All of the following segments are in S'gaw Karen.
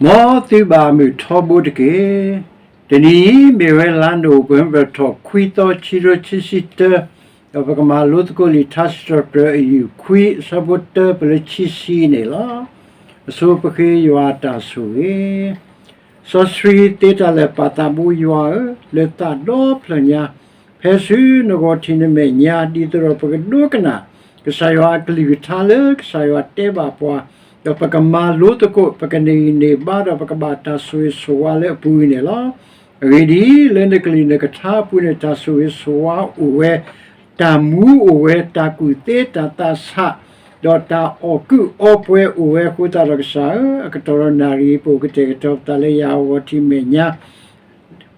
မ်သုဘၣ်မုာ်ထီဘိတက့ၢ်. တနံၤအံၤမ့ၢ်ဝဲလါနိၣ်ဝ့ဘၢၣ်ထီၣ်ခွံသီ ခံကထိခံဆံတၢ, ဒီးပကမၤလိသကိးလံာ်ထါစံးထီၣ်ပတြၢၤအယူၢ်ခွံအဆၢဖိတၢပလၢခံဆံန့ၣ်လီၤ. အဆိပဃ့ယွၤအတၢ်ဆိၣ်ဂ့ၤ စီဆှံသ့တၢ်လၢာ်ပာ်သးဘိယွၤဧၢ, လၢသးဒီဖျၢၣ်ညါ, ဖဲဆူနဂီၢ်ထံးနမဲာ်ညါ ဒ်သိးဒီးပကဒိကနၣ် ကစၢ်ယွၤအကလုၢ်ကထါလၢကစၢ်ယွၤတဲဘၣ်ပှၤ, ဒီးပကမၤလိသကိး ပကန့ၢ်ဂံၢ်န့ၢ်ဘါဒီးပကဘၣ်တၢ်ဆိၣ်ဂ့ၤဆိၣ်ဝါလၢအပူၤအံၤန့ၣ်လီၤ. အဂ့ၢ်ဒ်အံၤ, လၢနကလုၢ်နကထါအပူၤန့ၣ် တၢ်ဆိၣ်ဂ့ၤဆိၣ်ဝါအိၣ်ဝဲ, တၢ်မူအိၣ်ဝဲ, တၢ်ကူၣ်သ့တၢ်သးဆး, ဒီးတၢ်အီၣ်ကုးအီပှဲၤအိၣ်ဝဲအဃိသတးဒီးကစၢ်ဧၢ, အကတီၢ်ဒီးနၣ်ရံၣ်အံၤ ပအိၣ်ကတဲာ်ကတီၤပသးလၢယဂီၢ်ထံးမဲာ်ညါ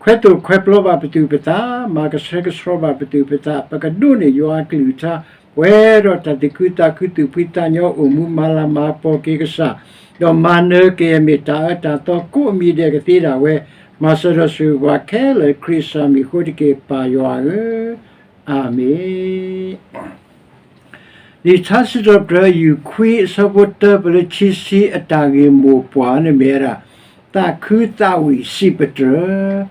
ခွဲသိၣ်ခွဲပျီဘၣ်ပသူၣ်ပသး, မၤကဆှဲကဆှီဘၣ်ပသူၣ်ပသး, ပကဒိးန့ၢ်ယွၤအကလုၢ်ကထါ, ပှဲၤဒီးတၢ်သူၣ်ခုသးခု သူၣ်ဖှံသးညီ အိၣ်မူမၤလၤမၤကပီၤက့ၤကစၢ်, ဒီးမၤနၢၤကယဲၢ်မ့ၢ်တၢ်အၢတၢ်သီကိးမံၤဒဲးကသ့ဒၣ်ဝဲ, မၤစၢၤဒီးဆိၣ်ဂ့ၤပှၤခဲလၢာ် ခရံာ်အမံၤအဃိတက့ၢ် ပၢ်ယွၤဧၢ, အၤမ့ၣ်. လံာ်ထါစံးထီၣ်ပတြၢၤ ယူၢ်ခွံအဆၢဖိတၢပလၢခံဆံ အတၢ်ဂ့ၢ်မိၢ်ပှၢ်န့ၣ်မ့ၢ်ဝဲဒၣ် သးခုသးဝံၣ်စံးပတြၢၤ,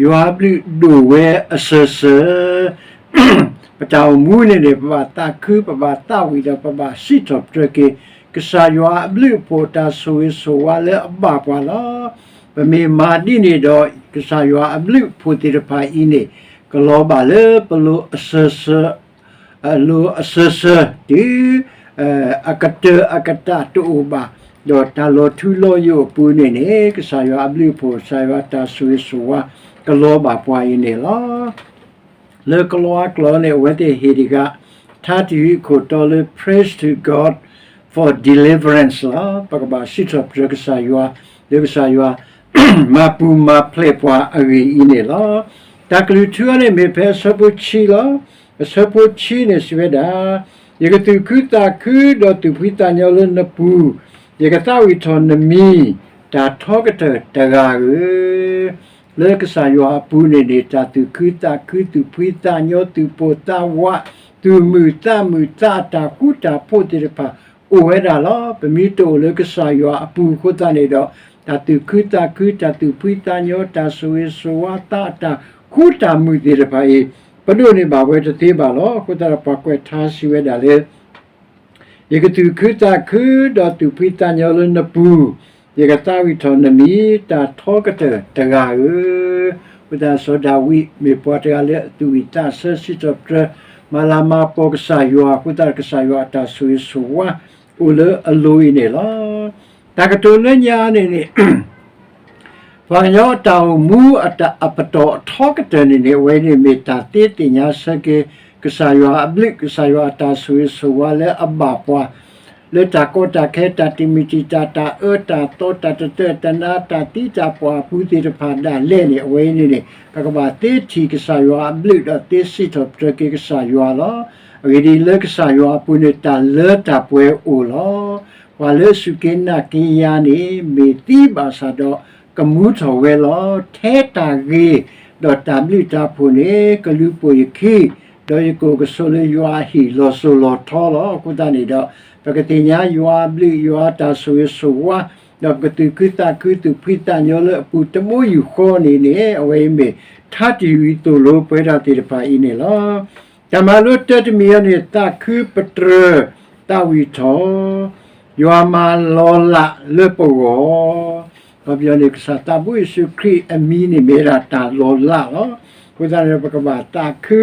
ယွၤအဘျုးဒိၣ်ဝဲအစၢၤစၢၤ. ပတၢ်အိၣ်မူန့ၣ်န့ၣ် ပဘၣ်သးခု ပဘၣ်သးဝံၣ်ဒီးပဘၣ်စံးထီၣ်ပတြၢၤက့ၤ ကစၢ်ယွၤအဘျုးအဖှိၣ်တၢ်ဆိၣ်ဂ့ၤဆိၣ်ဝါလၢအဘၣ်ပှၤလီၤ. ပမ့ၢ်မၤဒ်န့ၣ်ဒီး ကစၢ်ယွၤအဘျုးအဖှိၣ်သ့ၣ်တဖၣ်အံၤန့ၣ် ကလီၤဘၣ်လၢပလိၤအစၢၤစၢၤ အလိၤအစၢၤစၢၤတုၤ အကတၢၢ်အကတၢၢ်တအိၣ်ဘၣ်, ဒီးတၢ်လီၤထူလီၤယိာ်အပူၤန့ၣ်န့ၣ် ကစၢ်ယွၤအဘျုးအဖှိၣ် ကစၢ်ယွၤတၢ်ဆိၣ်ဂ့ၤဆိၣ်ဝါ ကလီၤဘၣ်ပှၤအံၤန့ၣ်လီၤ. လၢကလံးကျိာ်န့ၣ် အဝဲသ့ၣ်ဟ့ၣ်တဂၤ ထါတယုၢ်အခိၣ်တီလၢ Praise to God for deliverance လီၤ. ပကဘၣ်စံးထီၣ်ပတြၢၤကစၢ်ယွၤ လၢကစၢ်ယွၤ မၤပူၤမၤဖျဲးပှၤအဂ့ၢ်အံၤန့ၣ်လီၤ. တၢ်ကလုၢ်ထူအံၤန့ၣ်မ့ၢ်ဖဲအဆၢဖိဆံလီၤ. အဆၢဖိဆံန့ၣ်စံးဝဲဒၣ်, ယကသူၣ်ခုသးခုဒီးသူၣ်ဖှံသးညီလၢနပူၤ, ယကသးဝံၣ်ထီၣ်နမံၤ, တၢ်ထီကတၢၢ်တဂၤဧၢ လၢကစၢ်ယွၤအပူၤန့ၣ်န့ၣ် တၢ်သူၣ်ခုသးခု သူၣ်ဖှံသးညီ သူၣ်ပိၢ်သးဝး သူၣ်မုာ်သးမုာ် သးအတၢ်ဃူတၢ်ဖိးသ့ၣ်တဖၣ် အိၣ်ဝဲဒၣ်လီၤ. ပမ့ၢ်တအိၣ်လၢကစၢ်ယွၤအပူၤအဃိသတးန့ၣ်ဒီး တၢ်သူၣ်ခုသးခု တၢ်သူၣ်ဖှံသးညီ တၢ်ဆိၣ်ဂ့ၤဆိၣ်ဝါ သးအတၢ်ဃူတၢ်မုာ်သ့ၣ်တဖၣ်အံၤ ပဒိးန့ၢ်ဘၣ်ဝဲတသ့ဘၣ်လီၤ. အဃိသတးဒီးပှၤကွဲးထါစံးဝဲဒၣ်လၢ ယကသူၣ်ခုသးခု ဒီးသူၣ်ဖှံသးညီလၢနပူၤ, ယကသးဝံၣ်ထီၣ်နမံၤ, တၢ်ထီကတၢၢ်တဂၤဧၢ. အဃိသတး စီၤဒၤဝံးမ့ၢ်ပှၤတဂၤလၢအသူၣ်ဝံၣ်သးဆၢ စံးထီၣ်ပတြၢၤ မၤလၤမၤကပီၤကစၢ်ယွၤအဃိသတး ကစၢ်ယွၤအတၢ်ဆိၣ်ဂ့ၤဆိၣ်ဝါ အိၣ်လၢအလိၤအံၤန့ၣ်လီၤ. တၢ်ကတိၤလၢညါန့ၣ်န့ၣ် ပှၤကညီအတၢ်အိၣ်မူအတၢ်အပတီၢ်အထီကတၢၢ်န့ၣ်န့ၣ် အဝဲန့ၣ်မ့ၢ်တၢ်သ့သ့ၣ်ညါဆၢက့ၤ ကစၢ်ယွၤအဘျုး ကစၢ်ယွၤအတၢ်ဆိၣ်ဂ့ၤဆိၣ်ဝါလၢအဘၣ်ပှၤ လၢတၢ်ကီတၢ်ခဲ တၢ်တမံၤတံာ်တာ် တၢ်အၢတၢ်သီ တၢ်တတၢၢ်တနါ တၢ်သံတၢ်ပှၢ်အပူၤသ့ၣ်တဖၣ်ဒၣ်လဲာ်န့ၣ် အဝဲအံၤန့ၣ်န့ၣ် ပကဘၣ်သ့ထံၣ်ကစၢ်ယွၤအဘျုးဒီးသ့စံးထီၣ်ပတြၢၤက့ၤကစၢ်ယွၤလီၤ. အဂ့ၢ်ဒ်အံၤ လၢကစၢ်ယွၤအပူၤန့ၣ် တၢ်လၢတၢ်ပှဲၤအိၣ်လီၤ. ပှၤလၢအစူၢ်က့ၤနာ်က့ၤယၤန့ၣ် မ့ၢ်သံဘၣ်ဆၣ်ဒီး ကမူထီၣ်ဝဲလီၤ. ထဲတၢ်ဂ့ၤ ဒီးတၢ်ဘျုးတၢ်ဖှိၣ်န့ၣ် ကလူၤပိာ်ယခံ, ဒီးယကအိၣ်ကဆိးလၢယွၤအဟံၣ်လီၤစိၤလီၤထီလီၤ. အဃိသတးန့ၣ်ဒီး ပကသ့ၣ်ညါယွၤအဘျုး ယွၤအတၢ်ဆိၣ်ဂ့ၤဆိၣ်ဝါ ဒီးပကသူၣ်ခုသးခု သူၣ်ဖှံသးညီလၢအပူၤတဘိယူၢ်ဃီန့ၣ်န့ၣ် အဝဲအံၤမ့ၢ်ထါတယုၢ်အံၤသိၣ်လိပှဲၤဒၣ်သ့ၣ်တဖၣ်အံၤန့ၣ်လီၤ. တၢ်မၤလိတၢတမံၤအံၤန့ၣ် သးခုပတြၢၤ သးဝံၣ်ထီၣ် ယွၤမၤလီၤလးလၢပဂီၢ်. အခီပညီန့ၣ် ကစၢ်သးဘိယ့ၣ်ၡူးခရံာ်အမံၤန့ၣ်မ့ၢ်ဝဲဒၣ်တၢ်လီၤလးလီၤ. အဃိသတးန့ၣ် ပကဘၣ်သးခု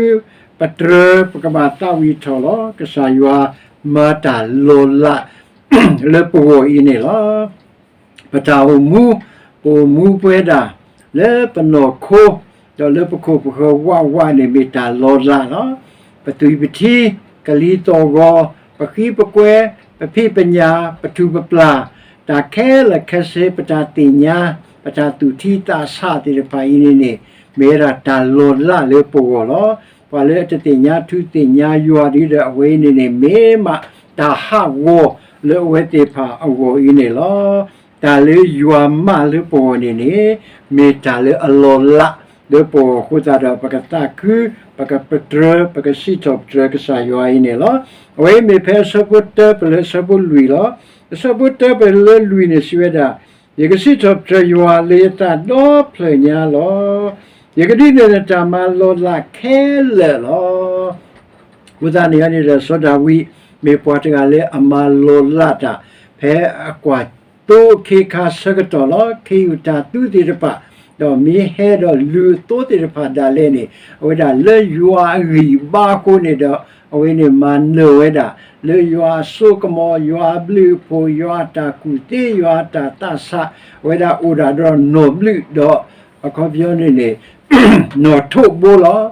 ပတြၢၤ ပကဘၣ်သးဝံၣ်ထီၣ်လီၤ. ကစၢ်ယွၤမၤတၢ်လီၤလးလၢပဂီၢ်အံၤန့ၣ်လီၤ. ပတၢ်အိၣ်မူ ပအိၣ်မူပှဲၤဒၣ် လၢပနီၢ်ခိ ဒီးလၢပခိၣ်ပဃၢၤဝးဝးန့ၣ် မ့ၢ်တၢ်လီၤလးလီၤ. ပသွံၣ်ပထံ ကလံၤသီၣ်ဂီၤ ပဃံပကွဲ ပဖံးပညၣ် ပထူၣ်ပပျၢ် တၢ်ခဲလၢာ်ခဲဆ့ ပတၢ်သ့ၣ်ညါ ပတၢ်သူၣ်ထံသးဆးသ့ၣ်တဖၣ်အံၤန့ၣ်န့ၣ် မ့ၢ်ဝဲဒၣ်တၢ်လီၤလးလၢပဂီၢ်လီၤ. ပှၤလၢအတသ့ၣ်ညါထူသ့ၣ်ညါယွၤဒ်ဒီး အဝဲအံၤန့ၣ်န့ၣ် မ့ၢ်မးတၢ်ဟးဂီၤလၢအဝဲသ့ၣ်တဖၣ်အဂီၢ်အံၤန့ၣ်လီၤ. တၢ်လၢယွၤမၤလၢပဂီၢ်န့ၣ်န့ၣ် မ့ၢ်တၢ်လၢအလီၤလးလၢပဂီၢ်အဃိသတးဒီး ပကသးခု ပကပတြၢၤ ပကစံးထီၣ်ပတြၢၤကစၢ်ယွၤအံၤန့ၣ်လီၤ. အဝဲအံၤမ့ၢ်ဖဲအဆၢဖိတၢပလၢအဆၢဖိလွံၢ်လီၤ. အဆၢဖိတၢပလၢလွံၢ်န့ၣ် စံးဝဲဒၣ် ယကစံးထီၣ်ပတြၢၤယွၤလၢယသးဒီဖျၢၣ်ညါလီၤ. ယကဒုးနဲၣ်နတၢ်မၤလီၤလးခဲလၢာ်လီၤ. အဃိသတးန့ၣ်န့ၣ်ဒီး စီၤဒၤဝံး မ့ၢ်ပှၤတဂၤလၢအမၤလီၤလးတၢ် ဖဲအကွၢ်သိအခ့အခါဆၢကတီၢ်လီၤ. ခ့ယုၢ်တၢ်သူသ့ၣ်တဖၣ် ဒီးမ့ၢ်ဟဲဒီးလုၢ်အသိသ့ၣ်တဖၣ်ဒၣ်လဲာ်န့ၣ် အဝဲဒၣ်လၢယွၤအဂံၢ်အဘါအဃိန့ၣ်ဒီး အဝဲန့ၣ်မၤနၢၤဝဲဒၣ် လၢယွၤအစိကမီၤ, ယွၤအဘျုးအဖှိၣ်, ယွၤအတၢ်ကူၣ်သ့, ယွၤအတၢ်သးဆး, အဝဲဒၣ်အိၣ်ဒၣ်ဒီးနီၢ်ဘျုးဒီး အခီပညီန့ၣ်န့ၣ် နီၢ်ထိးဘိလီၤ.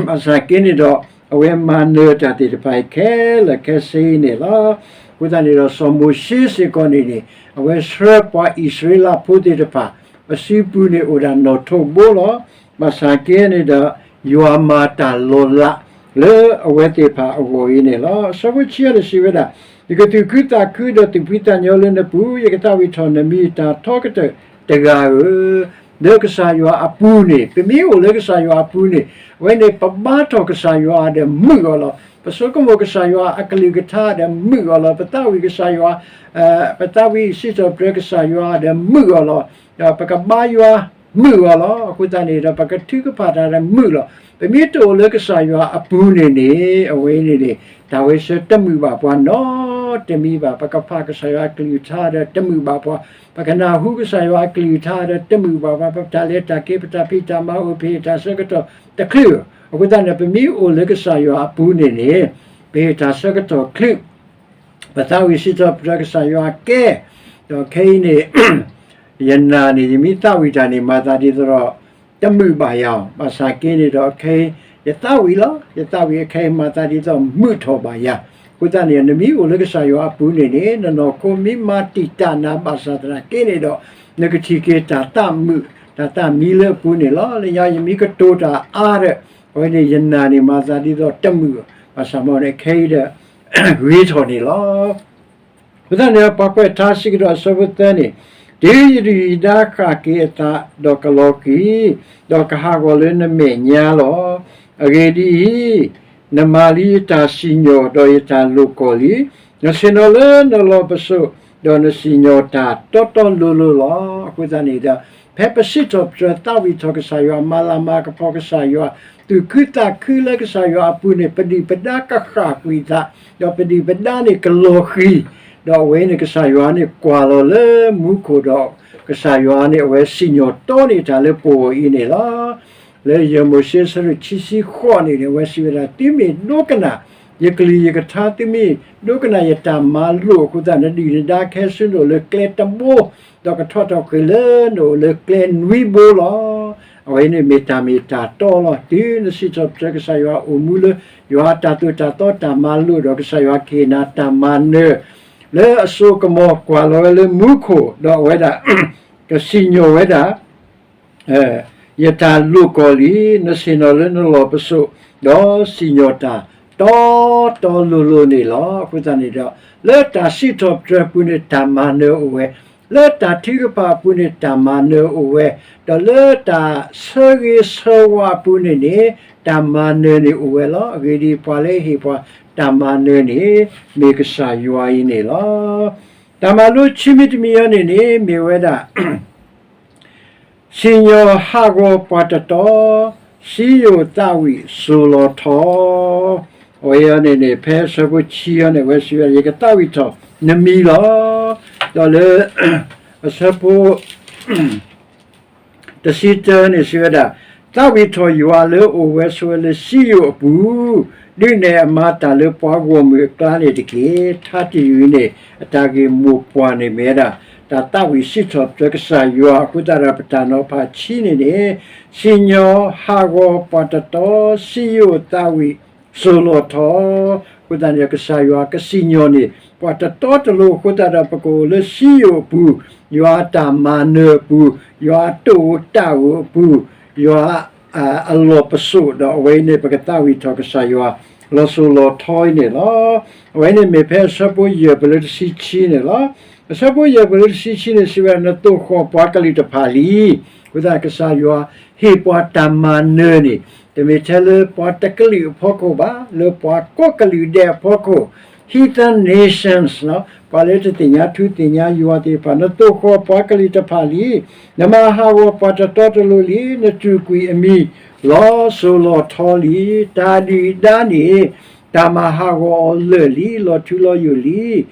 ဘၣ်ဆၣ်က့န့ၣ်ဒီး အဝဲမၤနၢၤတၢ်သ့ၣ်တဖၣ်အံၤခဲလၢာ်ခဲဆ့အံၤန့ၣ်လီၤ. အဃိသတးန့ၣ်ဒီး စီၤမိၤၡ့စ့ၢ်ကီးန့ၣ်န့ၣ် အဝဲဆှၢပှၤအံၣ်စရ့လးဖိသ့ၣ်တဖၣ် ပစုပူၤန့ၣ်အိၣ်ဒၣ်နီၢ်ထိးဘိလီၤ. ဘၣ်ဆၣ်က့န့ၣ်ဒီး ယွၤမၤတၢ်လီၤလး လၢအဝဲသ့ၣ်တဖၣ်အဂီၢ်အံၤန့ၣ်လီၤ. အဆၢဖိဆံန့ၣ်စံးဝဲဒၣ်, ယကသူၣ်ခုသးခုဒီးသူၣ်ဖှံသးညီလၢနပူၤ, ယကသးဝံၣ်ထီၣ်နမံၤတၢ်ထီကတၢၢ်တဂၤဧၢ. လၢကစၢ်ယွၤအပူၤန့ၣ် ပမ့ၢ်အိၣ်လၢကစၢ်ယွၤအပူၤန့ၣ် အဝဲန့ၣ်ပဘါထီၣ်ကစၢ်ယွၤဒီးမုာ်အီၤလီၤ. ပဆိကမိၣ်ကစၢ်ယွၤအကလုၢ်ကထါဒီးမုာ်အီၤလီၤ. ပသးဝံၣ်ကစၢ်ယွၤ ပသးဝံၣ်စံးထီၣ်ပတြၢၤကစၢ်ယွၤဒီးမုာ်အီၤလီၤ. ဒီးပကဘါယွၤမုာ်အီၤလီၤ. အဃိသတးန့ၣ်ဒီး ပကထုကဖၣ်တၢ်ဒီးမုာ်လီၤ. ပမ့ၢ်တအိၣ်လၢကစၢ်ယွၤအပူၤန့ၣ်န့ၣ် အဝဲန့ၣ်န့ၣ် တၢ်ဝဲဆၢတမုာ်ဘၣ်ပှၤနီတမံၤဘၣ်. ပကဖးကစၢ်ယွၤအကလုၢ်ကထါဒီးတမုာ်ဘၣ်ပှၤ, ပကနၢ်ဟူကစၢ်ယွၤအကလုၢ်ကထါဒီးတမုာ်ဘၣ်ပှၤ, ပတၢ်လဲၤတၢ်က့ၤ ပတၢ်ဖံးတၢ်မၤအိၣ် ပဟ့ၣ်တၢ်ဆၢကတီၢ်တချုးဧိၤ. အဃိသတးန့ၣ် ပမ့ၢ်အိၣ်လၢကစၢ်ယွၤအပူၤန့ၣ်န့ၣ် ပဟ့ၣ်တၢ်ဆၢကတီၢ်ချုး ပသးဝံၣ်စံးထီၣ်ပတြၢၤကစၢ်ယွၤကဲ, ဒီးခဲအံၤန့ၣ် ယနာ်န့ၣ် ယမ့ၢ်သးဝံၣ်တၢ်န့ၣ် မၤသးဒ်သိးဒီး တမုာ်ဘၣ်ယၤ, ဘၣ်ဆၣ်က့န့ၣ်ဒီး ခဲအံၤ ယသးဝံၣ်လီၤ. ယသးဝံၣ်အခဲအံၤ မၤသးဒ်သိးမုာ်ထီၣ်ဘၣ်ယၤ. အဃိသတးန့ၣ် နမ့ၢ်အိၣ်လၢကစၢ်ယွၤအပူၤန့ၣ်န့ၣ် နနီၢ်ခိမ့ၢ်မၤတံာ်တာ်နၤဘၣ်ဆၣ်သနာ်က့န့ၣ်ဒီး နကထံၣ်က့ၤတၢ်သးမုာ် တၢ်သးမံလၢအပူၤန့ၣ်လီၤ. လၢညါယမ့ၢ်ကတိၤတၢ်အါဒီး အဝဲန့ၣ်ယနာ်န့ၣ် မၤသးဒ်သိးတမုာ်, ဘၣ်ဆၣ်မ့ၢ်န့ၣ် ခဲအံၤဒီး ဂ့ၤထီၣ်န့ၣ်လီၤ. အဃိသတးန့ၣ် ပှၤကွဲးထါစံးကဒီးအဆၢဖိသၢန့ၣ်, တုၤယဒုၣ်ယဒါဃၣ်က့ၤအသးဒီးကလီၤဃံၤ, ဒီးကဟးဂီၤလၢနမဲာ်ညါလီၤ. အဂ့ၢ်ဒ်အံၤ, နမၤလံယတၢ်စံၣ်ညီၣ်ဒီးယတၢ်လိာ်ကွီၢ်လံ. နဆ့ၣ်နီၤလၢနလီၢ်ပစိာ်, ဒီးနစံၣ်ညီၣ်တၢ်တီတီလိၤလိၤလီၤ. အဃိသတးန့ၣ်ဒီး ဖဲပစံးထီၣ်ပတြၢၤသးဝံၣ်ထီၣ်ကစၢ်ယွၤ မၤလၤမၤကပီၤကစၢ်ယွၤ သူၣ်ခုသးခုလၢကစၢ်ယွၤအပူၤန့ၣ် ပဒုၣ်ပဒါကဃၣ်ကွံာ်သး, ဒီးပဒုၣ်ပဒါန့ၣ်ကလီၤဃံၤ, ဒီးအဝဲန့ၣ်ကစၢ်ယွၤန့ၣ်ကွၢ်လီၤလၢမူခိၣ်ဒီး ကစၢ်ယွၤန့ၣ်အဝဲစံၣ်ညီၣ်တီန့ၢ်တၢ်လၢပဂီၢ်အံၤန့ၣ်လီၤ. လၢယဲၢ်မိၤၡ့ဆၢဒိၣ်ခံဆံဃိးန့ၣ်န့ၣ် အဝဲစံးဝဲဒၣ် သုမ့ၢ်ဒိကနၣ်ယကလုၢ်ယကထါ သုမ့ၢ်ဒိကနၣ်ယတၢ်မၤလိာ်အဃိသတး နဒုၣ်နဒါကဟဲဆူနအိၣ်လၢကျဲတဘိ ဒီးကထီၣ်ထီၣ်ဃ့ၢ်လၢနအိၣ်လၢကျဲနွံဘိလီၤ. အဝဲန့ၣ်မ့ၢ်တၢ်မ့ၢ်တၢ်တီလီၤ. တုၤနစံးထီၣ်ပတြၢၤကစၢ်ယွၤအိၣ်မူလၢ ယွၤအတၢ်သိၣ်တၢ်သီတၢ်မၤလိာ်ဒီး ကစၢ်ယွၤကဟ့ၣ်နၤတၢ်မၤနၢၤ လၢအစိကမီၤကွၢ်လီၤဝဲလၢမူခိၣ် ဒီးအဝဲဒၣ် ကစံၣ်ညီၣ်ဝဲဒၣ် ယတၢ်လိာ်ကွီၢ်လံ, နဆ့ၣ်နီၤလၢနလီၢ်ပစိာ်, ဒီးစံၣ်ညီၣ်တၢ်တီတီလိၤလိၤန့ၣ်လီၤ. အဃိသတးန့ၣ်ဒီး လၢတၢ်စံးထီၣ်ပတြၢၤပူၤန့ၣ် တၢ်မၤနၢၤအိၣ်ဝဲ, လၢတၢ်ထုကဖၣ်အပူၤန့ၣ် တၢ်မၤနၢၤအိၣ်ဝဲ, ဒီးလၢတၢ်ဆၢဂ့ၤဆၢဝါအပူၤန့ၣ်န့ၣ် တၢ်မၤနၢၤန့ၣ်အိၣ်ဝဲလီၤ. အဂ့ၢ်ဒ်အံၤ, ပှၤလၢအဟ့ၣ်ပှၤတၢ်မၤနၢၤန့ၣ် မ့ၢ်ကစၢ်ယွၤအံၤန့ၣ်လီၤ. တၢ်မၤလိခံမံၤတမံၤအံၤန့ၣ်န့ၣ် မ့ၢ်ဝဲဒၣ် စံၣ်ညီၣ်ဟးဂီၤပှၤတတီ, စံယိၣ်သးဝံၣ်စိၤလီၤထီ, အဝဲအံၤန့ၣ်န့ၣ် ဖဲအဆၢဖိခံအံၤန့ၣ် အဝဲစံးဝဲဒၣ် ယကသးဝံၣ်ထီၣ်နမံၤလီၤ. ဒီးလၢ အဆၢဖိ တဆံတၢန့ၣ်စံးဝဲဒၣ်, သးဝံၣ်ထီၣ်ယွၤလၢအိၣ်ဝဲဆိးဝဲလၢစံယိၣ်အပူၤ, ဒုးနဲၣ်အမါတၢ်လၢပှၤဂီၢ်မုၢ်အကျါန့ၣ်တက့ၢ်. ထါတယုၢ်အံၤန့ၣ် အတၢ်ဂ့ၢ်မိၢ်ပှၢ်န့ၣ်မ့ၢ်ဝဲဒၣ် တၢ်သးဝံၣ်စံးထီၣ်ပတြၢၤကစၢ်ယွၤအဃိသတးဒီး ပတၢ်နီၤဖးခံန့ၣ်န့ၣ် စံၣ်ညီၣ်ဟးဂီၤပှၤတတီ, စံယိၣ်သးဝံၣ်စိၤလီၤထီ, အဃိသတးန့ၣ် ကစၢ်ယွၤကစံၣ်ညီၣ်န့ၢ် ပှၤတတီတလိၤအဃိသတးဒီး ပကအိၣ်လၢစံယိၣ်အပူၤ, ယွၤအတၢ်မၤနၢၤအပူၤ, ယွၤအတၢ်အိၣ်တၢ်အိၣ်အပူၤ, ယွၤ အလီၢ်ပစိာ်ဒီး အဝဲအံၤန့ၣ် ပကသးဝံၣ်ထီၣ်ကစၢ်ယွၤ လီၤစိၤလီၤထီအံၤန့ၣ်လီၤ. အဝဲအံၤန့ၣ်မ့ၢ်ဖဲအဆၢဖိယဲၢ်ပလၢတဆံခံန့ၣ်လီၤ. အဆၢဖိယဲၢ်ပလၢတဆံခံန့ၣ် စံးဝဲဒၣ် နသိၣ်ဃီၣ်ပှၤကလုာ်တဖၣ်လံ. အဃိသတးကစၢ်ယွၤဟ့ၣ်ပှၤတၢ်မၤနၢၤန့ၣ် တမ့ၢ်ထဲလၢပှၤတကလုာ်အဖီခိၣ်ဘၣ်, လၢပှၤကိးကလုာ်ဒဲးအဖီခိၣ်, heathen nations လီၤ. ပှၤလၢတသ့ၣ်ညါထူသ့ၣ်ညါယွၤသ့ၣ်တဖၣ်, နသိၣ်ဃီၤပှၤကလုာ်တဖၣ်လံ, နမၤဟးဂီၤပှၤတတီတလိၤလံ, နတြူာ်ကွံာ်အမံၤလီၤစိၤလီၤထီလံ. တၢ်ဒုၣ်ဒါန့ၣ် တၢ်မၤဟးဂီၤအီၤလၢာ်လံ, လီၤထူလီၤယိာ်လံ,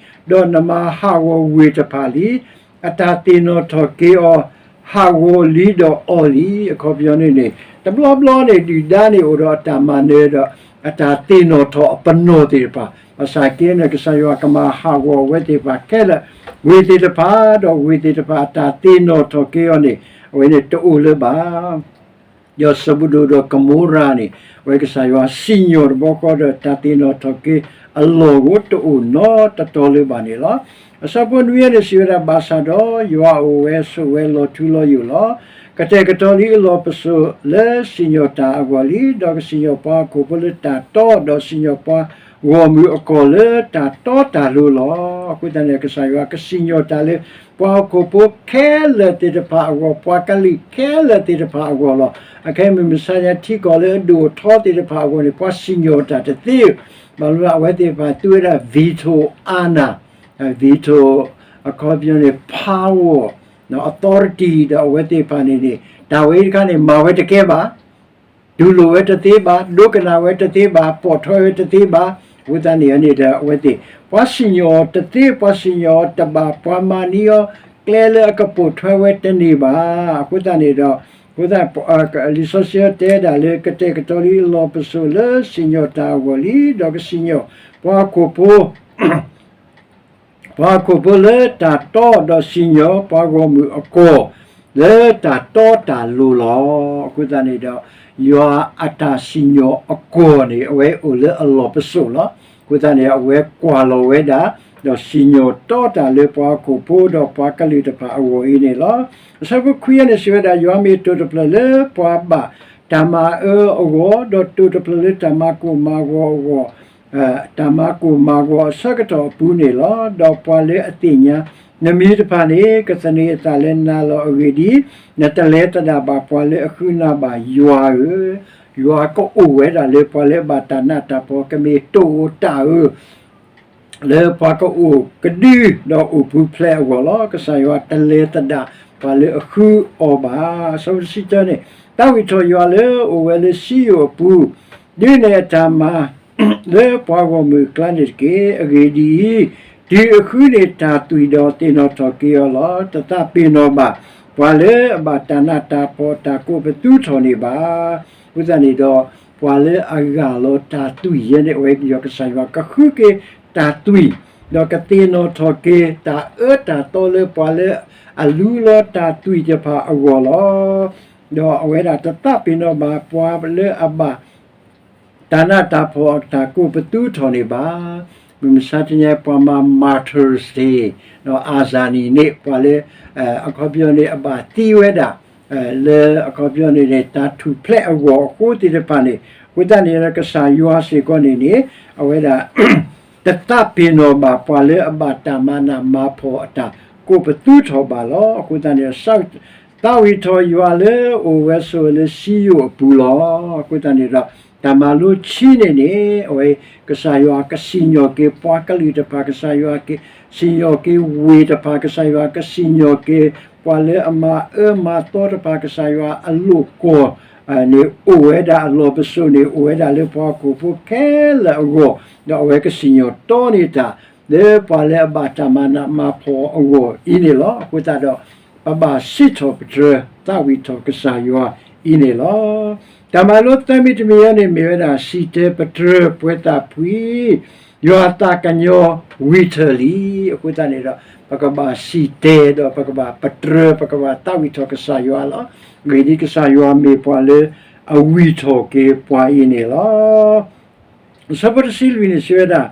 ဒီးနမၤဟးဂီၤဝ့ၢ်တဖၣ်လံ. အတၢ်သ့ၣ်နီၣ်ထီၣ်က့ၤအီၤ ဟးဂီၤလံဒီးအီၤလံ. အခီပညီန့ၣ်န့ၣ် တဘျီဘျီန့ၣ် ဒုၣ်ဒါန့ၣ်အိၣ်ဒီးအတၢ်မၤနၢၤဒီး အတၢ်သ့ၣ်နီၣ်ထီၣ်အပနီၣ်သ့ၣ်တဖၣ်, ဘၣ်ဆၣ်က့န့ၣ် ကစၢ်ယွၤကမၤဟးဂီၤအဝဲသ့ၣ်တဖၣ်ခဲလၢာ်, ဝ့ၢ်သ့ၣ်တဖၣ်, ဒီးဝ့ၢ်သ့ၣ်တဖၣ်အတၢ်သ့ၣ်နီၣ်ထီၣ်က့ၤအီၤန့ၣ် အဝဲန့ၣ်တအိၣ်လၢၤဘၣ်. ဒီးစဘူၤဒိၣ်ဒီးကမိရၤန့ၣ် အဝဲကစၢ်ယွၤစံၣ်ညီၣ်တဘျီဃီဒီး တၢ်သ့ၣ်နီၣ်ထီၣ်က့ၤအလီၢ်ဧိၤတအိၣ်နီတတီၤလၢၤဘၣ်န့ၣ်လီၤ. အဆၢဖိနွံန့ၣ်စံးဝဲဒၣ်, ဘၣ်ဆၣ်ဒီးယွၤအိၣ်ဝဲဆိးဝဲလီၤထူလီၤယိာ်လီၤ. ကတဲာ်ကတီၤလံအလီၢ်ပစိာ်လၢစံၣ်ညီၣ်တၢ်အဂီၢ်လံ, ဒီးကစံၣ်ညီၣ်ပှၤဟီၣ်ခိၣ်ဖိလၢတၢ်တီ, ဒီးစံၣ်ညီၣ်ပှၤဂီၢ်မုၢ်အကီၢ်လၢတၢ်တီတၢ်လိၤလီၤ. အဃိသတးန့ၣ် ကစၢ်ယွၤကစံၣ်ညီၣ်တၢ်လၢ ပှၤဟီၣ်ခိၣ်ဖိခဲလၢာ်သ့ၣ်တဖၣ်အဂီၢ်, ပှၤကလုာ်ခဲလၢာ်သ့ၣ်တဖၣ်အဂီၢ်လီၤ. အခဲမုၢ်မဆါညါထံကီၢ်လၢအဒိၣ်အထီသ့ၣ်တဖၣ်အဂီၢ်န့ၣ် ပှၤစံၣ်ညီၣ်တၢ်တသ့, ဘၣ်မနုၤအဝဲသ့ၣ်တဖၣ်သူဝဲဒၣ် veto အာဏာ, veto အခီပညီန့ၣ် power, authority ဒီးအဝဲသ့ၣ်တဖၣ်န့ၣ်န့ၣ် တၢ်ဝဲအံၤတခါန့ၣ် မၤဝဲတကဲဘၣ် တူၢ်လိာ်ဝဲတသ့ဘၣ်, ဒိကနၣ်ဝဲတသ့ဘၣ်, ပိာ်ထွဲဝဲတသ့ဘၣ်. အဃိသတးန့ၣ်န့ၣ်ဒီးအဝဲသ့ၣ် ပှၤစံၣ်ညီၣ်အီၤတသ့, ပှၤစံၣ်ညီၣ်အီၤတဘၣ်, ပှၤမၤန့ၢ်အီၤကျဲလၢအကပိာ်ထွဲဝဲတန့ၢ်ဘၣ်. အဃိသတးန့ၣ်ဒီး အဃိသတး လံာ်စီဆှံတဲဒၣ်လၢ ကတဲာ်ကတီၤလံအလီၢ်ပစိာ်လၢစံၣ်ညီၣ်တၢ်အဂီၢ်လံ, ဒီးကစံၣ်ညီၣ်ပှၤဟီၣ်ခိၣ်ဖိ ပှၤဟီၣ်ခိၣ်ဖိလၢတၢ်တီ, ဒီးစံၣ်ညီၣ်ပှၤဂီၢ်မုၢ်အကီၢ် လၢတၢ်တီတၢ်လိၤလီၤ. အဃိသတးန့ၣ်ဒီး ယွၤအတၢ်စံၣ်ညီၣ်အကီၢ်န့ၣ် အဝဲအိၣ်လၢအလီၢ်ပစိာ်လီၤ. အဃိသတးန့ၣ် အဝဲကွၢ်လီၤဝဲဒၣ် ဒီးစံၣ်ညီၣ်တီတၢ်လၢပှၤဟီၣ်ခိၣ်ဖိဒီးပှၤကလုာ်တဖၣ်အဂီၢ်အံၤန့ၣ်လီၤ. အဆၢဖိခွံန့ၣ်စံးဝဲဒၣ်, ယွၤမ့ၢ်တိာ်တဖျၢၣ်လၢပှၤဘၣ်တၢ်မၤအၢအဂီၢ်, ဒီးတိာ်တဖျၢၣ်လၢတၢ်မၤကိၢ်မၤဂီၤအဂီၢ် တၢ်မၤကိၢ်မၤဂီၤအဆၢကတီၢ်အပူၤန့ၣ်လီၤ. ဒီးပှၤလၢအသ့ၣ်ညါနမံၤတဖၣ်န့ၣ် ကသန့ၤအသးလၢနၤလီၤ. အဂ့ၢ်ဒ်အံၤ, နတလဲၤသဒၣ်ဘၣ်ပှၤလၢအဃုနၤဘၣ်. ယွၤဧၢ, ယွၤကအိၣ်ဝဲဒၣ်လၢပှၤလၢအဘၣ်တၢ်နးတၢ်ဖှီၣ် ကမ့ၢ်တိာ်အတၢ်ဧၢ လၢပှၤကအိၣ်ကဒု ဒီးအိၣ်ပူၤဖျဲးအဂီၢ်လီၤ. ကစၢ်ယွၤတလဲၤသဒၣ်ပှၤလၢအဃုအီၤဘၣ်. အဆၢဖိတဆံတၢန့ၣ်, သးဝံၣ်ထီၣ်ယွၤလၢအအိၣ်ဝဲလၢစံယိၣ်အပူၤ, ဒုးနဲၣ်အတၢ်မၤ လၢပှၤဂီၢ်မုၢ်အကျါန့ၣ်တက့ၢ်. အဂ့ၢ်ဒ်အံၤ, တုၤအဃုန့ၢ်တၢ်သွံၣ်ဒီးသ့ၣ်နီၣ်ထီၣ်က့ၤအီၤလီၤ. တသးပ့ၤနီၣ်ဘၣ်ပှၤလၢအဘၣ်တၢ်နးတၢ်ဖှီၣ်အတၢ်ကိးပသူထီၣ်န့ၣ်ဘၣ်. အဃိသတးန့ၣ်ဒီး ပှၤလၢအဂၢ်လီၤတၢ်သွံၣ်ယဲန့ၣ် အဝဲကစၢ်ယွၤကဃုက့ၤတၢ်သွံၣ်, ဒီးကသ့ၣ်နီၣ်ထီၣ်က့ၤတၢ်အၢတၢ်သီလၢပှၤလၢအလူလီၤတၢ်သွံၣ်တဖၣ်အဂီၢ်လီၤ. ဒီးအဝဲဒၣ်တသးပ့ၤနီၣ်ဘၣ်ပှၤလၢအဘၣ် တၢ်နးတၢ်ဖှီၣ်အတၢ်ကိးပသူထီၣ်န့ၣ်ဘၣ်. မုၢ်မဆါတနံၤပှၤမၤ Martyrs Day ဒီး အၤစၣ်နံၤန့ၣ် ပှၤလၢ အခီပညီန့ၣ် အဘၣ်သံဝဲဒၣ် လၢအခီပညီန့ၣ်န့ၣ် တၢ်ထူၣ်ဖျဲးအဂီၢ်အဃိသ့ၣ်တဖၣ်န့ၣ် အဃိသတးန့ၣ် ကစၢ်ယွၤစ့ၢ်ကီးန့ၣ်န့ၣ် အဝဲဒၣ် တသးပ့ၤနီၣ်ဘၣ်ပှၤလၢအဘၣ်တၢ်မၤနးမၤဖှီၣ်အတၢ်ကိးပသူထီၣ်ဘၣ်လီၤ. အဃိသတးန့ၣ် သးဝံၣ်ထီၣ်ယွၤလၢအအိၣ်ဝဲဆိးဝဲလၢစံယိၣ်အပူၤလီၤ. အဃိသတးန့ၣ်ဒီး တၢ်မၤလိခံန့ၣ်န့ၣ် အဝဲ ကစၢ်ယွၤကစံၣ်ညီၣ်က့ၤပှၤကလုာ်တဖၣ်, ကစၢ်ယွၤကစံၣ်ညီၣ်က့ၤဝ့ၢ်တဖၣ်, ကစၢ်ယွၤကစံၣ်ညီၣ်က့ၤ ပှၤလၢအမၤအၢမၤသီတဖၣ်, ကစၢ်ယွၤအလိာ်ကွီၢ် န့ၣ်အိၣ်ဝဲဒၣ်, အလီၢ်ပစိာ်န့ၣ် အိၣ်ဝဲဒၣ်လၢပှၤဟီၣ်ခိၣ်ဖိခဲလၢာ်အဂီၢ်, ဒီးအဝဲကစံၣ်ညီၣ်တီန့ၢ်တၢ် လၢပှၤလၢအဘၣ်တၢ်မၤနးမၤဖှီၣ်အဂီၢ်အံၤန့ၣ်လီၤ. အဃိသတးဒီး ပဘၣ်စံးထီၣ်ပတြၢၤ သးဝံၣ်ထီၣ်ကစၢ်ယွၤအံၤန့ၣ်လီၤ. တၢ်မၤလိသၢမံၤတမံၤအံၤန့ၣ် မ့ၢ်ဝဲဒၣ် စံၣ်တဲၤပတြၢၤပှဲၤသးဖှံ ယွၤသးကညီၤဝံၤထၢၣ်လံ. အဃိသတးန့ၣ်ဒီး ပကဘၣ်စံၣ်တဲၤဒီး ပကဘၣ်ပတြၢၤ ပကဘၣ်သးဝံၣ်ထီၣ်ကစၢ်ယွၤလီၤ. အဂ့ၢ်ဒ်အံၤ, ကစၢ်ယွၤမ့ၢ်ပှၤလၢအဝံၣ်ထီၣ်က့ၤပှၤအံၤန့ၣ်လီၤ. အဆၢဖိတဆံလွံၢ်န့ၣ် စံးဝဲဒၣ်,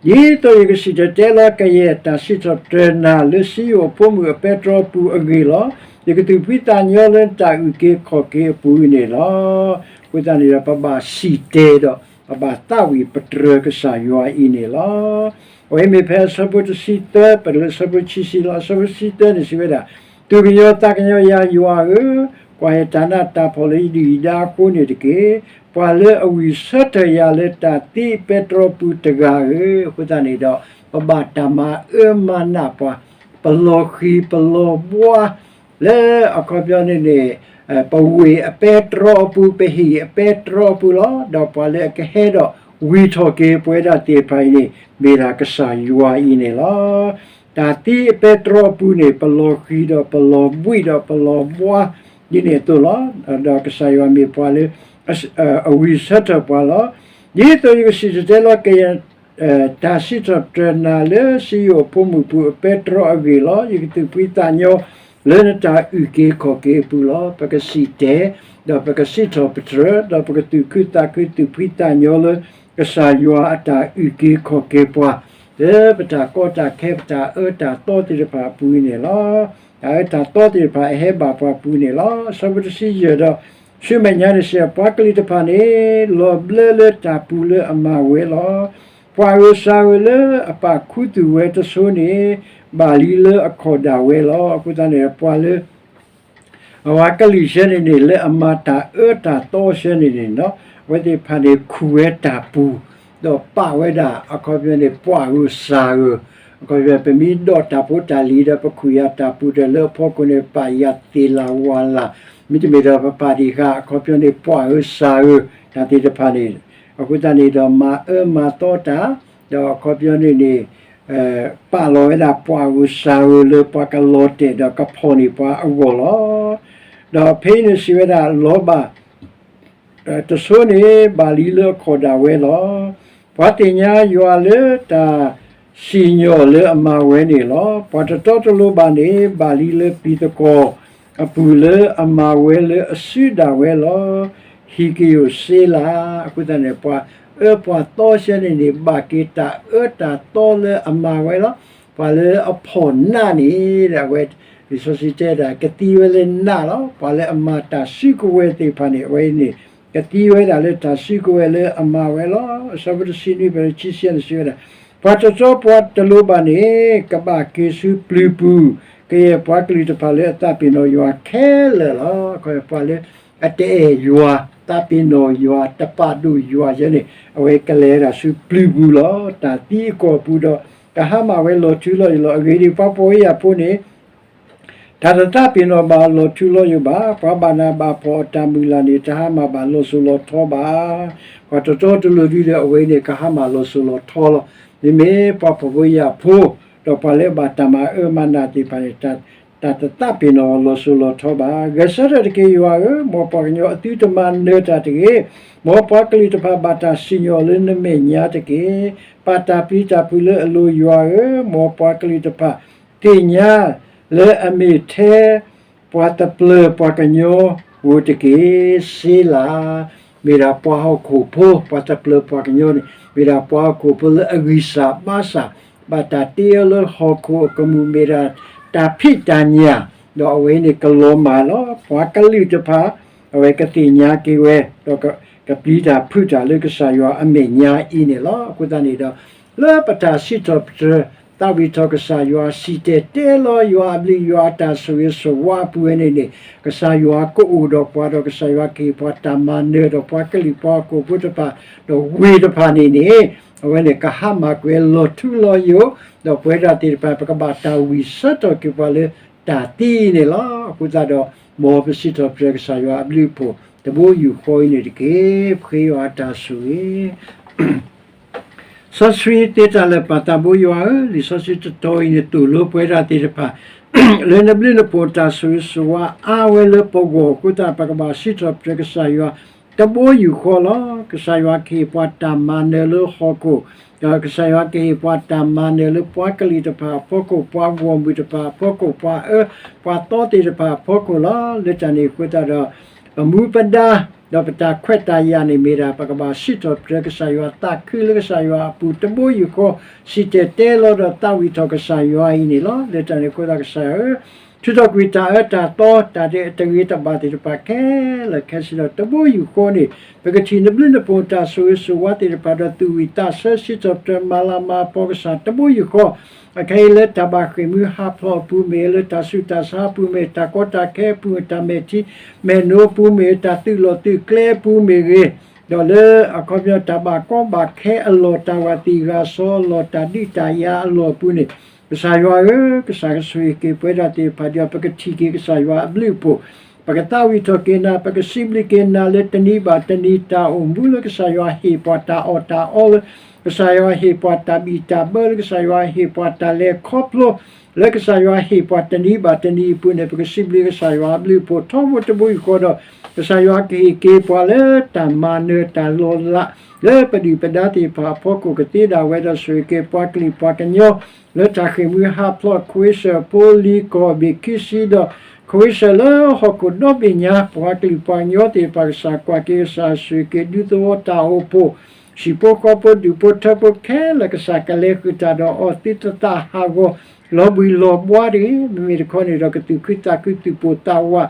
ဒ်သိးယကစံၣ်တဲၤတဲလီၤကယဲၢ်တၢ်စံးထီၣ်ပတြၢၤနၤလၢစံယိၣ်အဖိမုၣ်အပဲတြီပူၤအဂ့ၢ်လီၤ. ယကသူၣ်ဖှံသးညီလၢနတၢ်အုၣ်က့ၤခီၣ်က့ၤအပူၤအံၤန့ၣ်လီၤ. အဃိသတးန့ၣ်ဒီး ပဘၣ်စံၣ်တဲၤဒီး ပဘၣ်သးဝံၣ်ပတြၢၤကစၢ်ယွၤအံၤန့ၣ်လီၤ. အဝဲမ့ၢ်ဖဲအဆၢဖိတဆံသၢ ပတုၤလၢအဆၢဖိတဆံဆံလီၤ. အဆၢဖိတဆံသၢန့ၣ် စံးဝဲဒၣ်, သူၣ်ကညီၤသးကညီၤယၤယွၤဧၢ, ကွၢ်ယတၢ်နးတၢ်ဖှီၣ်လၢယဒုၣ်ယဒါအဃိန့ၣ်တက့ၢ်. ပှၤလၢအဝံၢ်ဆၢထၢၣ်ယၤလၢတၢ်သံပဲတြီပူၤတဂၤဧၢ, အဃိသတးန့ၣ်ဒီး ပဘၣ်တၢ်မၤအၢမၤနးပှၤ, ပလီၤဃံၤပလီၤဘှါ လၢအခီပညီန့ၣ်န့ၣ် ပဝ့ၢ်အပဲတြီအပူၤ ပဟံၣ်အပဲတြီအပူၤလီၤ. ဒီးပှၤလၢအကဟဲဒီးဝံၤထီၣ်က့ၤပဝဲဒၣ်သ့ၣ်တဖၣ်အံၤန့ၣ် မ့ၢ်ဒၣ်ကစၢ်ယွၤအံၤန့ၣ်လီၤ. တၢ်သံအပဲတြီအပူၤန့ၣ် ပလီၤဃံၤဒီးပလီၤဘှံးဒီးပလီၤဘှါ ဒ်န့ၣ်အသိးလီၤ. ဒီးကစၢ်ယွၤမ့ၢ်ပှၤလၢ အဝံၣ်ဆၢထၢၣ်ပှၤလီၤ. ဒ်သိးယကစံၣ်တဲၤတဲလီၤကယဲၢ် တၢ်စံးထီၣ်ပတြၢၤနၤလၢစံယိၣ်ဖိမုၣ်ပူၤအပဲတြီအဂ့ၢ်လီၤ. ယကသူၣ်ဖှံသးညီလၢနတၢ်အုၣ်က့ၤခီၣ်က့ၤအပူၤလီၤ. ပကစံၣ်တဲၤ ဒီးပကစံးထီၣ်ပတြၢၤ ဒီးပကသူၣ်ခုသးခုသူၣ်ဖှံသးညီလၢ ကစၢ်ယွၤအတၢ်အုၣ်က့ၤခီၣ်က့ၤပှၤ လၢပတၢ်ကီတၢ်ခဲ ပတၢ်အၢတၢ်သီသ့ၣ်တဖၣ်အပူၤအံၤန့ၣ်လီၤ. တၢ်အၢတၢ်သီသ့ၣ်တဖၣ်အဟဲဘၣ်ပှၤပူၤန့ၣ်လီၤ. အဆၢဖိတဆံယဲၢ်ဒီး ဆူမဲာ်ညါန့ၣ်စံး ပှၤကလုာ်တဖၣ်န့ၣ် လီၤဘျၢလၢတၢ်ပူၤလၢအမၤဝဲလီၤ. ပှၤအဂုၤအဂၤလၢအပာ်ခူသူၣ်ဝဲတစိၤန့ၣ် ဘၣ်လံလၢအခီၣ်ဒၣ်ဝဲလီၤ. အဃိသတးန့ၣ် ပှၤလၢ အဝဲကလုာ်ဆၢန့ၣ်န့ၣ် လၢအမၤတၢ်အၢတၢ်သီဆၢန့ၣ်န့ၣ် အဝဲသ့ၣ်တဖၣ်န့ၣ်ခူၣ်ဝဲတၢ်ပူၤ, ဒီးပာ်ဝဲဒၣ် အခီပညီန့ၣ် ပှၤဂုၤစၢ်ဂုၤ, အခီပညီ ပမ့ၢ်ဒိးတၢ်ဖိတၢ်လံၤဒီး ပခူၣ်ယၤတၢ်ပူၤဒီးလၢအဖီခိၣ်န့ၣ် ပာ်ယၤသ့ၣ်လၢဝၣ်လၢ်, မ့တမ့ၢ်ဒီးပပာ်ဒံးဃာ် အခီပညီန့ၣ် ပှၤဂုၤစၢ်ဂုၤ တၢ်သ့ၣ်တဖၣ်န့ၣ်, အဃိသတးန့ၣ်ဒီးမၤအၢမၤသီတၢ်, ဒီးအခီပညီန့ၣ်န့ၣ် ပာ်လီၤဝဲဒၣ်ပှၤဂုၤစၢ်ဂုၤလၢပှၤကလီၤတဲာ်ဒီးကဖီၣ်န့ၢ်ပှၤအဂီၢ်လီၤ. ဒီးဖဲအံၤန့ၣ်စံးဝဲဒၣ် လီၤဘၣ် တစိၤန့ၣ် ဘၣ်လံလၢအခီၣ်ဒၣ်ဝဲလီၤ. ပှၤသ့ၣ်ညါယွၤလၢတၢ်စံၣ်ညီၣ်လၢအမၤဝဲန့ၣ်လီၤ. ပှၤတတီတလိၤဘၣ်န့ၣ် ဘၣ်လံလၢပျံၤသကွီၤအပူၤလၢအမၤဝဲလၢအစုဒၣ်ဝဲလီၤ. ဟံးကယိၣ်စ့လး, အဃိသတးန့ၣ် ပှၤအၢပှၤသီဆၢန့ၣ်န့ၣ် ဘၣ်က့ၤတၢ်အၢတၢ်သီလၢအမၤဝဲလီၤ. ပှၤလၢအဖီၣ်နးန့ၣ် အဝဲ လံာ်စီဆှံတဲဒၣ် ကသံဝဲလၢနးလီၤ. ပှၤလၢအမၤတၢ်စုကဝဲၤသ့ၣ်တဖၣ်န့ၣ် အဝဲအံၤန့ၣ် ကသံဝဲဒၣ်လၢတၢ်စုကဝဲၤလၢအမၤဝဲလီၤ. အဆၢဖိတဆံနွံ ဖဲဆံဆံန့ၣ်စံးဝဲဒၣ်, ပှၤတတီပှၤတလိၤဘၣ်န့ၣ် ကဘၣ်က့ၤဆူပျုၤပူၤ, ကယဲၢ်ပှၤကလုာ်တဖၣ်လၢအသးပ့ၤနီၣ်ယွၤခဲလၢာ်လီၤ. ပှၤလၢအတအဲၣ်ယွၤ, သးပ့ၤနီၣ်ယွၤ, တပာ်ဒိၣ်ယွၤယဲန့ၣ် အဝဲကလဲၤဒၣ်ဆူပျုၤပူၤလီၤ. တၢ်သံအကီၢ်ပူၤဒီး ကဟါမၢ်ဝဲလီၤထူလီၤယိာ်လီၤ. အဂ့ၢ်ဒ်အံၤ, ပှၤဖှီၣ်ဖိယာ်ဖိန့ၣ် တၢ်တသးပ့ၤနီၣ်ဘၣ်အီၤလီၤထူလီၤယိာ်ဘၣ်. ပှၤဘၣ်နးဘၣ်ဖှီၣ်အတၢ်မုၢ်လၢ်န့ၣ် တဟါမၢ်ဘၣ်လီၤစိၤလီၤထီဘၣ်. ပှၤတတီတလိၤဒုဒီး အဝဲန့ၣ် ကဟါမၢ်လီၤစိၤလီၤထီလီၤ. မ့မ့ၢ်ပှၤဖှီၣ်ဖိယာ်ဖိ ဒီးပှၤလၢအဘၣ်တၢ်မၤအၢမၤနးသ့ၣ်တဖၣ်န့ၣ် တၢ်တသးပ့ၤနီၣ်အီၤလီၤစိၤလီၤထီဘၣ်. ဂဲၤဆၢထၢၣ်တက့ၢ်ယွၤဧၢ, မ်ပှၤကညီအသုတမၤနၢၤတၢ်တဂ့ၤ. မ်ပှၤကလုာ်တဖၣ်ဘၣ်တၢ်စံၣ်ညီၣ်လၢနမဲာ်ညါတက့ၢ်. ပာ်တၢ်ပျံၤတၢ်ဖုးလၢအလိၤယွၤဧၢ, မ်ပှၤကလုာ်တဖၣ် သ့ၣ်ညါလၢအမ့ၢ်ထဲပှၤသပျၢၤပှၤကညီဧိၤတက့ၢ်. စ့လး, မ့ၢ်ဒၣ်ပှၤဟီၣ်ခိၣ်ဖိ, ပှၤသပျၢၤပှၤကညီန့ၣ် မ့ၢ်ဒၣ်ပှၤဟီၣ်ခိၣ်ဖိလၢအဂံၢ်စၢ်ဘါစၢ်, ဘၣ်တၢ်တ့အီၤလၢဟီၣ်ခိၣ်အကမူၣ် မ့ၢ်ဒၣ်တၢ်ဖံးတၢ်ညၣ်, ဒီးအဝဲန့ၣ်ကလီၤမၢ်လီၤ. ပှၤကလုာ်တဖၣ် အဝဲကသ့ၣ်ညါက့ၤဝဲ, ဒီးကပျံၤတၢ်ဖုးတၢ်လၢကစၢ်ယွၤအမဲာ်ညါအံၤန့ၣ်လီၤ. အဃိသတးန့ၣ်ဒီး လၢပတၢ်စံးထီၣ်ပတြၢၤ သးဝံၣ်ထီၣ်ကစၢ်ယွၤ စံၣ်တဲၤတဲလီၤယွၤအဘျုး ယွၤအတၢ်ဆိၣ်ဂ့ၤဆိၣ်ဝါအပူၤဝဲန့ၣ်န့ၣ် ကစၢ်ယွၤကအိၣ်ဒီးပှၤ ဒီးကစၢ်ယွၤကဟ့ၣ်ပှၤတၢ်မၤနၢၤ ဒီးပှၤကလုာ်ပှၤဟီၣ်ခိၣ်ဖိတဖၣ် ဒီးဝ့ၢ်တဖၣ်န့ၣ်န့ၣ် အဝဲန့ၣ်ကဟါမၢ်ကွံာ်လီၤထူလီၤယိာ်, ဒီးပဝဲဒၣ်သ့ၣ်တဖၣ် ပကဘၣ်တၢ်ဝံၣ်ဆၢထၢၣ်က့ၤပှၤလၢတၢ်သံအံၤန့ၣ်လီၤ. အဃိသတးဒီး မ်ပစံးထီၣ်ပတြၢၤကစၢ်ယွၤအဘျုးအဖှိၣ် တဘိယူၢ်ဃီအံၤန့ၣ်တက့ၢ်. ပဃ့ယွၤအတၢ်ဆိၣ်ဂ့ၤ စီဆှံသ့တၢ်လၢာ်ပၢ်သးဘိယွၤဧၢ, လံာ်စီဆှံတတီၤအံၤန့ၣ် သိၣ်လိပဝဲဒၣ်သ့ၣ်တဖၣ် လၢနဘျုးနဖှိၣ်တၢ်ဆိၣ်ဂ့ၤဆိၣ်ဝါအါဝဲလၢပဂီၢ်အဃိသတး ပကဘၣ်စံးထီၣ်ပတြၢၤကစၢ်ယွၤ တဘိယူၢ်ဃီလီၤ. ကစၢ်ယွၤကဟ့ၣ်ပှၤတၢ်မၤနၢၤလၢဟီၣ်ခိၣ်, ဒီးကစၢ်ယွၤကဟ့ၣ်ပှၤတၢ်မၤနၢၤလၢပှၤကလုာ်တဖၣ်အဖီခိၣ်, ပှၤဂီၢ်မုၢ်တဖၣ်အဖီခိၣ်, ပှၤအၢ ပှၤသီသ့ၣ်တဖၣ်အဖီခိၣ်လီၤ. လၢတၢ်န့ၣ်အဃိသတးဒီး ပမူပဒါ ဒီးပတၢ်ခွဲးတၢ်ယာ်န့ၣ်မ့ၢ်ဒၣ် ပကဘၣ်စံးထီၣ်ပတြၢၤကစၢ်ယွၤ သးခုလၢကစၢ်ယွၤအပူၤ တဘိယူၢ်ဃီ စံၣ်တဲၤတဲလီၤဒီးသးဝံၣ်ထီၣ်ကစၢ်ယွၤအံၤန့ၣ်လီၤ. လၢတၢ်န့ၣ်အဃိသတးကစၢ်ဧၢ, ထုးထီၣ်ကွံာ်တၢ်အၢတၢ်သီ တၢ်တဂ့ၤတဘၣ်သ့ၣ်တဖၣ်ခဲလၢာ်ခဲဆ့ဒီး တဘိယူၢ်ဃီန့ၣ် ပကထံၣ်နဘျုးနဖှိၣ်တၢ်ဆိၣ်ဂ့ၤဆိၣ်ဝါသ့ၣ်တဖၣ်ဒီး သူၣ်ဝံၣ်သးဆၢ စံးထီၣ်ပတြၢၤမၤလၤမၤကပီၤကစၢ် တဘိယူၢ်ဃီ အခဲအံၤလၢတၢ်ဘၣ်ဃ့ၢ်မှံဟးဖျိးအပူၤမ့ၢ်ဂ့ၤ, လၢတၢ်ဆူးတၢ်ဆါအပူၤမ့ၢ်ဂ့ၤ, တၢ်ကီတၢ်ခဲအပူၤမ့ၢ်ဂ့ၤ, တၢ်မဲာ်ထံမဲာ်နိအပူၤမ့ၢ်ဂ့ၤ, တၢ်သုးလီၢ်သုးကျဲအပူၤမ့ၢ်ဂ့ၤ, ဒီးလၢအခီပညီတၢ်ဘၣ်ကီဘၣ်ခဲအလီၢ်, တၢ်ဂာ်သံၣ်ဂာ်စီအလီၢ်, တၢ်ဒုးတၢ်ယၤအလီၢ်အပူၤန့ၣ်, ကစၢ်ယွၤဧၢ, ကစၢ်ကဆိၣ်ဂ့ၤက့ၤပှၤဒၣ်သ့ၣ်တဖၣ်ဒီး ပကထံၣ်က့ၤကစၢ်ယွၤအဘျုးအဖှိၣ်, ပကသးဝံၣ်ထီၣ်က့ၤနၤ, ပကစံးဘျုးက့ၤနၤလၢတနံၤဘၣ်တနံၤတၢ်အိၣ်မူ, လၢကစၢ်ယွၤဟ့ၣ်ပှၤတၢ်အီၣ်တၢ်အီ, လၢကစၢ်ယွၤဟ့ၣ်ပှၤတၢ်ဘံၣ်တၢ်ဘၢ, လၢကစၢ်ယွၤဟ့ၣ်ပှၤတၢ်လဲၤခီဖျိ, လၢကစၢ်ယွၤဟ့ၣ်ပှၤတနံၤဘၣ်တနံၤအပူၤန့ၣ်, ပကစံးဘျုးကစၢ်ယွၤအဘျုးအဖှိၣ်ထီဘိတဘိယူၢ်ဃီဒီး, ကစၢ်ယွၤကဟ့ၣ်က့ၤပှၤလၢတၢ်မၤနၢၤတၢ်လီၤလး လၢပဒုၣ်ပဒါသ့ၣ်တဖၣ်အဖီခိၣ်, ကသ့ဒၣ်ဝဲဒီးဆိၣ်ဂ့ၤက့ၤပှၤကလုာ်ပှၤကညီ လၢတၢ်ဃ့ၢ်မှံဟးဖျိး, ခဝ့ၡၢၣ်ဖိလံၤကီၢ်ဘ့ၣ်ခံဆံဒီး ခဝ့ၡၢၣ်လၢဟီၣ်ခိၣ်ဒီဘ့ၣ်ညါ, ပှၤကလုာ်ပှၤကညီသ့ၣ်တဖၣ်, ကစၢ်ကွၢ်က့ၤ, ကစၢ်ဆိၣ်ဂ့ၤက့ၤဒူသဝီတၢ်အိၣ်ဖှိၣ်, ဟံၣ်ဖိဃီဖိဒူၣ်ဖိထၢဖိခဲလၢာ်, ကစၢ်ကလဲၤဃုာ်တၢ်ဒီးအီၤသုတသးဟးဂီၤ လီၤဘှံးလီၤဘှါတဂ့ၤ. မ့မ့ၢ်တခီန့ၣ်ဒီး ကသူၣ်ခုသးခု, သူၣ်ပိၢ်သးဝး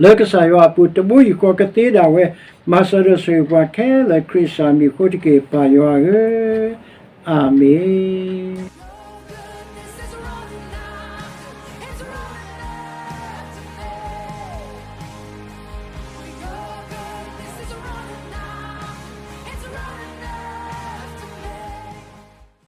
လၢကစၢ်ယွၤအပူၤတဘိယူၢ်ဃီ, ကသ့ဒၣ်ဝဲ, မၤစၢၤဒီးဆိၣ်ဂ့ၤပှၤခဲလၢာ်, ခရံာ်ကစၢ်မံၤအဃိတက့ၢ်, ပၢ်ယွၤဧၢ, အၤမ့ၣ်.